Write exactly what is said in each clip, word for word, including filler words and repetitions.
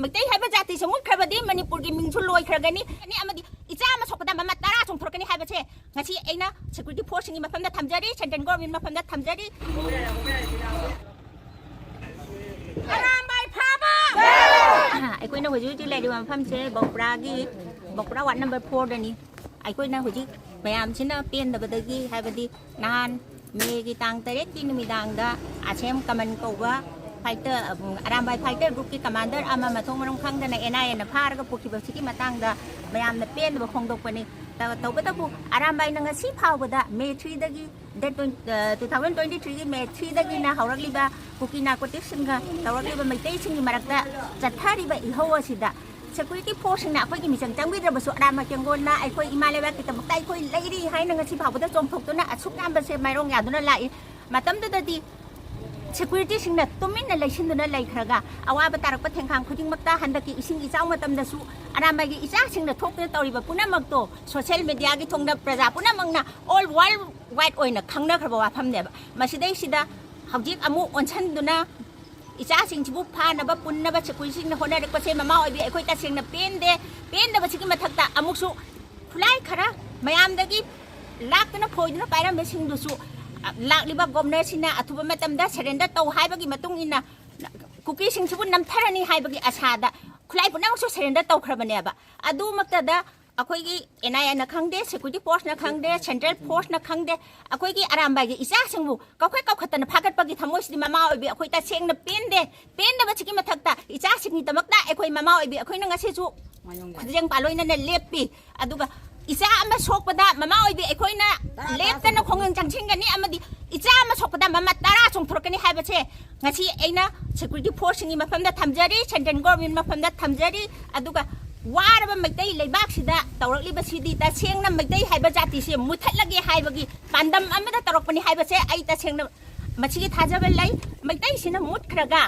ꯃꯩꯇꯩ ꯍꯥꯏꯕ ꯖꯥꯇꯤꯁꯦ ꯃꯨꯠꯈ꯭ꯔꯕꯗꯤ ꯃꯅꯤꯄꯨꯔꯒꯤ ꯃꯤꯡꯁꯨ ꯂꯣꯏꯈ꯭ꯔꯒꯅꯤ꯫ ꯑꯃꯗꯤ ꯏꯆꯥ ꯑꯃ ꯁꯣꯛꯄꯗ ꯃꯃꯥ ꯇꯔꯥ ꯆꯣꯡꯊꯣꯔꯛꯀꯅꯤ ꯍꯥꯏꯕꯁꯦ ꯉꯁꯤ ꯑꯩꯅ security forceꯁꯤꯡꯒꯤ ꯃꯐꯝꯗ ꯊꯝꯖꯔꯤ, central government ꯃꯐꯝꯗ ꯊꯝꯖꯔꯤ꯫ ꯑꯔꯥꯝꯕꯥꯏ ꯐꯥꯕ! ꯑꯩꯈꯣꯏꯅ ꯍꯧꯖꯤꯛ ꯍꯧꯖꯤꯛ ꯂꯩꯔꯤꯕ ꯃꯐꯝꯁꯦ ꯕꯧꯄ꯭ꯔꯥꯒꯤ, ꯕꯧꯄ꯭ꯔꯥ ward number fourꯗꯅꯤ꯫ ꯑꯩꯈꯣꯏꯅ ꯍꯧꯖꯤꯛ ꯃꯌꯥꯝꯁꯤꯅ ꯄꯦꯟꯗꯕꯗꯒꯤ, ꯍꯥꯏꯕꯗꯤ ꯅꯍꯥꯟ ꯃꯦꯒꯤ ꯇꯥꯡ ꯇꯔꯦꯠꯀꯤ ꯅꯨꯃꯤꯗꯥꯡꯗ ꯑꯁꯦꯝ ꯀꯃꯟ ꯀꯧꯕ fighter, ꯑꯔꯥꯝꯕꯥꯏ fighter groupꯀꯤ commander ꯑꯃ ꯃꯊꯣꯡ ꯃꯔꯝ ꯈꯪꯗꯅ NIAꯅ ꯐꯥꯔꯒ ꯄꯨꯈꯤꯕꯁꯤꯒꯤ ꯃꯇꯥꯡꯗ ꯃꯌꯥꯝꯅ ꯄꯦꯟꯗꯕ ꯐꯣꯡꯗꯣꯛꯄꯅꯤ꯫ ꯇ-, ꯇꯧꯕꯇꯕꯨ ꯑꯔꯥꯝꯕꯥꯏꯅ ꯉꯁꯤ ꯐꯥꯎꯕꯗ May threeꯗꯒꯤ, date twenty, ꯑ, two thousand twenty-threeꯒꯤ May threeꯗꯒꯤꯅ ꯍꯧꯔꯛꯂꯤꯕ ꯀꯨꯀꯤ narcoticsꯁꯤꯡꯒ ꯇꯧꯔꯛꯂꯤꯕ ꯃꯩꯇꯩꯁꯤꯡꯒꯤ ꯃꯔꯛꯇ ꯆꯠꯊꯔꯤꯕ ꯏꯍꯧ ꯑꯁꯤꯗ security forceꯁꯤꯡꯅ ꯑꯩꯈꯣꯏꯒꯤ ꯃꯤꯆꯪ ꯆꯪꯕꯤꯗ꯭ꯔꯕꯁꯨ ꯑꯔꯥꯝꯕꯥꯏ ꯀꯦꯡꯒꯣꯟꯅ ꯑꯩꯈꯣꯏ ꯏꯃꯥ ꯂꯩꯕꯥꯛꯀꯤꯗꯃꯛꯇ ꯑꯩꯈꯣꯏ ꯂꯩꯔꯤ ꯍꯥꯏꯅ ꯉꯁꯤ ꯐꯥꯎꯕꯗ ꯆꯣꯡꯊꯣꯛꯇꯨꯅ ꯑꯁꯨꯛ ꯌꯥꯝꯕꯁꯦ ꯃꯥꯏꯔꯣꯡ ꯌꯥꯗꯨꯅ ꯂꯥꯛꯏ꯫ ꯃꯇꯝꯗꯨꯗꯗꯤ securityꯁꯤꯡꯅ ꯇꯨꯃꯤꯟꯅ ꯂꯩꯁꯤꯟꯗꯨꯅ ꯂꯩꯈ꯭ꯔꯒ ꯑꯋꯥꯕ ꯇꯥꯔꯛꯄ ꯊꯦꯡꯈꯥꯡ ꯈꯨꯗꯤꯡꯃꯛꯇ ꯍꯟꯗꯛꯀꯤ ꯏꯁꯤꯡ ꯏꯆꯥꯎ ꯃꯇꯝꯗꯁꯨ ꯑꯔꯥꯝꯕꯥꯏꯒꯤ ꯏꯆꯥꯁꯤꯡꯅ ꯊꯣꯛꯇꯨꯅ ꯇꯧꯔꯤꯕ ꯄꯨꯝꯅꯃꯛꯇꯣ social mediaꯒꯤ ꯊꯣꯡꯗ ꯄ꯭ꯔꯖꯥ ꯄꯨꯝꯅꯃꯛꯅ all world wide ꯑꯣꯏꯅ ꯈꯪꯅꯈ꯭ꯔꯕ ꯋꯥꯐꯝꯅꯦꯕ꯫ ꯃꯁꯤꯗꯩꯁꯤꯗ ꯍꯧꯖꯤꯛ ꯑꯃꯨꯛ ꯑꯣꯟꯁꯤꯟꯗꯨꯅ ꯏꯆꯥꯁꯤꯡꯁꯤꯕꯨ ꯐꯥꯅꯕ ꯄꯨꯟꯅꯕ securityꯁꯤꯡꯅ ꯍꯣꯠꯅꯔꯛꯄꯁꯦ ꯃꯃꯥ ꯑꯣꯏꯕꯤ ꯑꯩꯈꯣꯏ ꯇꯁꯦꯡꯅ ꯄꯦꯟꯗꯦ꯫ ꯄꯦꯟꯗꯕꯁꯤꯒꯤ ꯃꯊꯛꯇ ꯑꯃꯨꯛꯁꯨ ꯈꯨꯠꯂꯥꯏ ꯈꯔ ꯃꯌꯥꯝꯗꯒꯤ ꯂꯥꯛꯇꯨꯅ ꯐꯣꯏꯗꯨꯅ ꯄꯥꯏꯔꯝꯕꯁꯤꯡꯗꯨꯁꯨ, ꯑ, ꯂꯥꯛꯂꯤꯕ governorꯁꯤꯅ ꯑꯊꯨꯕ ꯃꯇꯝꯗ surrender ꯇꯧ ꯍꯥꯏꯕꯒꯤ ꯃꯇꯨꯡ ꯏꯟꯅ ꯀꯨꯀꯤꯁꯤꯡꯁꯤꯕꯨ ꯅꯝꯊꯔꯅꯤ ꯍꯥꯏꯕꯒꯤ ꯑꯁꯥꯗ ꯈꯨꯠꯂꯥꯏ ꯄꯨꯝꯅꯃꯛꯁꯨ surrender ꯇꯧꯈ꯭ꯔꯕꯅꯦꯕ꯫ ꯑꯗꯨꯃꯛꯇꯗ ꯑꯩꯈꯣꯏꯒꯤ NIAꯅ ꯈꯪꯗꯦ, security forceꯅ ꯈꯪꯗꯦ, central forceꯅ ꯈꯪꯗꯦ, ꯑꯩꯈꯣꯏꯒꯤ ꯑꯔꯥꯝꯕꯥꯏꯒꯤ ꯏꯆꯥꯁꯤꯡꯕꯨ ꯀꯧꯈꯠ ꯀꯧꯈꯠꯇꯅ ꯐꯥꯒꯠꯄꯒꯤ ꯊꯃꯣꯏꯁꯤꯗꯤ ꯃꯃꯥ ꯑꯣꯏꯕꯤ ꯑꯩꯈꯣꯏ ꯇꯁꯦꯡꯅ ꯄꯦꯟꯗꯦ꯫ ꯄꯦꯟꯗꯕꯁꯤꯒꯤ ꯃꯊꯛꯇ ꯏꯆꯥꯁꯤꯡꯒꯤꯗꯃꯛꯇ ꯑꯩꯈꯣꯏ ꯃꯃꯥ ꯑꯣꯏꯕꯤ ꯑꯩꯈꯣꯏꯅ ꯉꯁꯤꯁꯨ ꯈꯨꯖꯦꯡ ꯄꯥꯂꯣꯏꯅꯅ ꯂꯦꯞꯄꯤ꯫ ꯑꯗꯨꯒ ꯏꯆꯥ ꯑꯃ ꯁꯣꯛꯄꯗ ꯃꯃꯥ ꯑꯣꯏꯕꯤ ꯑꯩꯈꯣꯏꯅ ꯂꯦꯞꯇꯅ ꯈꯣꯡꯖꯪ ꯆꯪꯁꯤꯟꯒꯅꯤ ꯑꯃꯗꯤ ꯏꯆꯥ ꯑꯃ ꯁꯣꯛꯄꯗ ꯃꯃꯥ ꯇꯔꯥ ꯆꯣꯡꯊꯣꯔꯛꯀꯅꯤ ꯍꯥꯏꯕꯁꯦ ꯉꯁꯤ ꯑꯩꯅ security forceꯁꯤꯡꯒꯤ ꯃꯐꯝꯗ ꯊꯝꯖꯔꯤ, central government ꯃꯐꯝꯗ ꯊꯝꯖꯔꯤ꯫ ꯑꯗꯨꯒ ꯋꯥꯔꯕ ꯃꯩꯇꯩ ꯂꯩꯕꯥꯛꯁꯤꯗ ꯇꯧꯔꯛꯂꯤꯕꯁꯤꯗꯤ ꯇꯁꯦꯡꯅ ꯃꯩꯇꯩ ꯍꯥꯏꯕ ꯖꯥꯇꯤꯁꯦ ꯃꯨꯊꯠꯂꯒꯦ ꯍꯥꯏꯕꯒꯤ ꯄꯥꯟꯗꯝ ꯑꯃꯗ ꯇꯧꯔꯛꯄꯅꯤ ꯍꯥꯏꯕꯁꯦ ꯑꯩ ꯇꯁꯦꯡꯅ ꯃꯁꯤꯒꯤ ꯊꯥꯖꯕ ꯂꯩ꯫ ꯃꯩꯇꯩꯁꯤꯅ ꯃꯨꯠꯈ꯭ꯔꯒ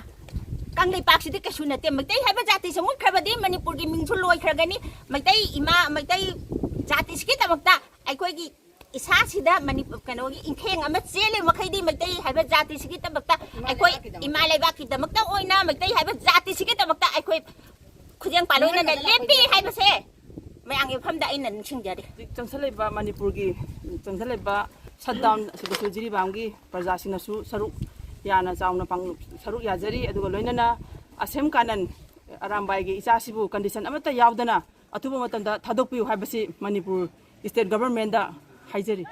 ꯀꯪꯂꯩꯄꯥꯛꯁꯤꯗꯤ ꯀꯩꯁꯨ ꯅꯠꯇꯦ꯫ ꯃꯩꯇꯩ ꯍꯥꯏꯕ ꯖꯥꯇꯤꯁꯦ ꯃꯨꯠꯈ꯭ꯔꯕꯗꯤ ꯃꯅꯤꯄꯨꯔꯒꯤ ꯃꯤꯡꯁꯨ ꯂꯣꯏꯈ꯭ꯔꯒꯅꯤ꯫ ꯃꯩꯇꯩ ꯏꯃꯥ, ꯃꯩꯇꯩ ꯖꯥꯇꯤꯁꯤꯒꯤꯗꯃꯛꯇ ꯑꯩꯈꯣꯏꯒꯤ ꯏꯁꯥꯁꯤꯗ ꯃꯅꯤ-, ꯀꯩꯅꯣꯒꯤ ꯏꯟꯊꯦꯡ ꯑꯃ ꯆꯦꯜꯂꯤ ꯃꯈꯩꯗꯤ ꯃꯩꯇꯩ ꯍꯥꯏꯕ ꯖꯥꯇꯤꯁꯤꯒꯤꯗꯃꯛꯇ, ꯑꯩꯈꯣꯏ ꯏꯃꯥ ꯂꯩꯕꯥꯛꯀꯤꯗꯃꯛꯇ ꯑꯣꯏꯅ ꯃꯩꯇꯩ ꯍꯥꯏꯕ ꯖꯥꯇꯤꯁꯤꯒꯤꯗꯃꯛꯇ ꯑꯩꯈꯣꯏ ꯈꯨꯖꯦꯡ ꯄꯥꯂꯣꯏꯅꯅ ꯂꯦꯞꯄꯤ ꯍꯥꯏꯕꯁꯦ ꯃꯌꯥꯝꯒꯤ ꯃꯐꯝꯗ ꯑꯩꯅ ꯅꯤꯡꯁꯤꯡꯖꯔꯤ꯫ ꯍꯧꯖꯤꯛ ꯆꯪꯁꯜꯂꯛꯏꯕ ꯃꯅꯤꯄꯨꯔꯒꯤ ꯆꯪꯁꯜꯂꯛꯏꯕ ꯁꯠ ꯗꯥꯎꯟ ꯑꯁꯤꯗꯁꯨ ꯖꯤꯔꯤꯕꯥꯝꯒꯤ ꯄ꯭ꯔꯖꯥꯁꯤꯡꯅꯁꯨ ꯁꯔꯨꯛ ꯌꯥꯅ ꯆꯥꯎꯅ ꯄꯥꯡ-, ꯁꯔꯨꯛ ꯌꯥꯖꯔꯤ꯫ ꯑꯗꯨꯒ ꯂꯣꯏꯅꯅ ꯑꯁꯦꯝ ꯀꯥꯅꯟ ꯑꯔꯥꯝꯕꯥꯏꯒꯤ ꯏꯆꯥꯁꯤꯕꯨ ꯀꯟꯗꯤꯁꯟ ꯑꯃꯠꯇ ꯌꯥꯎꯗꯅ ꯑꯊꯨꯕ ꯃꯇꯝꯗ ꯊꯥꯗꯣꯛꯄꯤꯌꯨ ꯍꯥꯏꯕꯁꯤ ꯃꯅꯤꯄꯨꯔ ꯁ꯭ꯇꯦꯠ ꯒꯚꯔꯟꯃꯦꯟꯗ ꯍꯥꯏꯖꯔꯤ꯫